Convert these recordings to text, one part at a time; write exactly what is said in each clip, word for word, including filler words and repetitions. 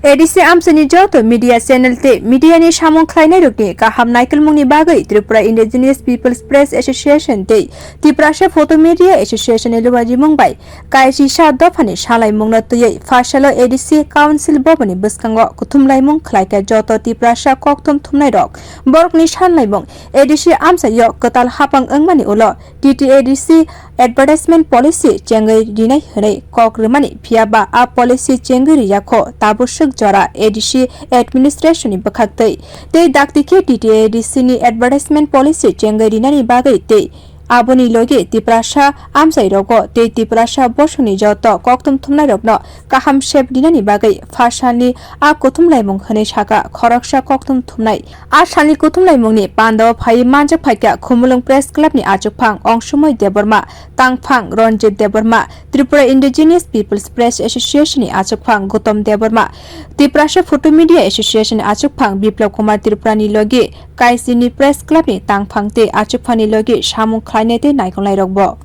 A D C amchaini joto media channel tei media ni samung khlainairokni kaham naikolmungni bagwi Tripura Indigenous People's Press Association tei Tiprasa Photo Media Association ni luajimung bai kaisisa dophani salaimungno twiwi phasalo A D C Council boboni bwskango kuthumlaimung khlaikha joto Tiprasa kokthum thumnairok. Borokni sanlaimung A D C amchaio kwtal hapang wngmani ulo T T A D C advertisement policy chengwi rinai hwnwi kok rwmani, phiya ba a policy chengwi riyakho tabuk swk jora A D C administration ni bwkhaktwi. Tei dakti khe T T A D C ni advertisement policy chengwi rinani bagwi tei aboni logi Tiprasa amchairogo tei Tiprasa bosongni joto kokthum thumnairokno kaham sep dinani bagwi phasalni a kuthumlaimung hwnwi saka khoroksa kokthum thumnai. A salni kuthumlaimungni pandao phaiwi manjak phaikha Khumulwng Press Club ni achukphang Ongsumoi Debbarma, tangphang Ranjit Debbarma, Tripura Indigenous People's Press Association ni achukphang Gautam Debbarma, Tiprasa Photo Media Association ni achukphang Biplab Kumar Tripura ni logi Kaisini Press Club ni tangphang tei achukphani logi samung khlainai tei naikolnairokbo.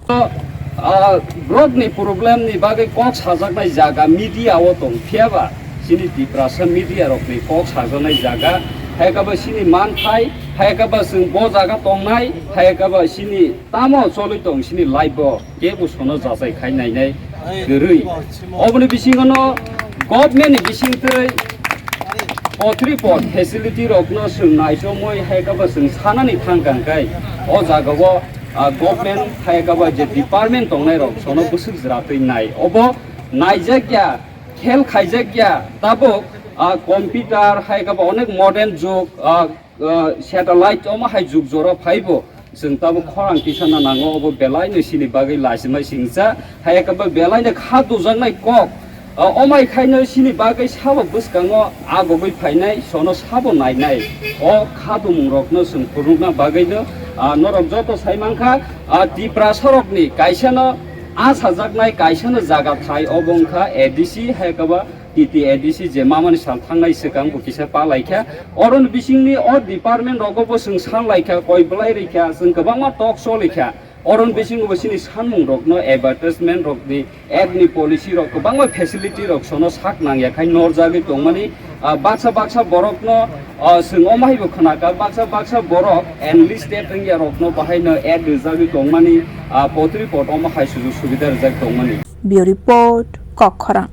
Ah, borokni problem ni bagwi kok sajaknai jaga media o tong, phiya ba chini Tiprasa media rokni kok sajaknai jaga, hai khe ba chini manthai, hai khe ba chwng bo jaga tongnai, hai khe ba chini tamo cholwi tong chini life o kebo sono jachai khai nainai kwrwi. Oboni bisingo no government ni bisingtwi potri pot facility rokno chwng naisomwi hai khe ba chwng sanani thang kang khe o jaga o, ah, government hai khe ba je department tongnai rok sono bwswk jwratwi nai. Obo naijak ya, khel khaijak ya, tabuk, ah, computer hai khe ba onek modern jug, ah, ah, satellite omo hai jug jora phaibo. Chwng tabuk khorang tisana nango, obo belaino chini bagwi lachimai singcha, hai khe ba belaino kha dujaknai kok. O, omai khaino chini bagwi sabo bwskango agogwi phainai, sono sabo nainai. O kha dumungrokno chwng phunukna bagwino, ah, norok joto sai mankha, ah, Tiprasarokni kaisano a sajaknai kaisano jaga thai, obo wngkha A D C, hai khe ba T T A D C je mamani sal thangnai swkang bo kisa pa laikha. Oroni bisingni o department rogo bo chwng san laikha, koi belai rikha, chwng kwbangma talk show laikha. Oroni bisingo bo chini sanmung rokno advertisement rokni ad ni policy rok kwbangma facility rok sono sak nangya khai norjagwi tongmani, ah, baksa baksa borokno, ah, chwng omo hai bo khwnakha, baksa baksa borok enlisted wngya rokno bahaino ad rijagwi tongmani, ah, potri pot omo hai sujug subida rijak tongmani. Bureau Report, Kokkhorang.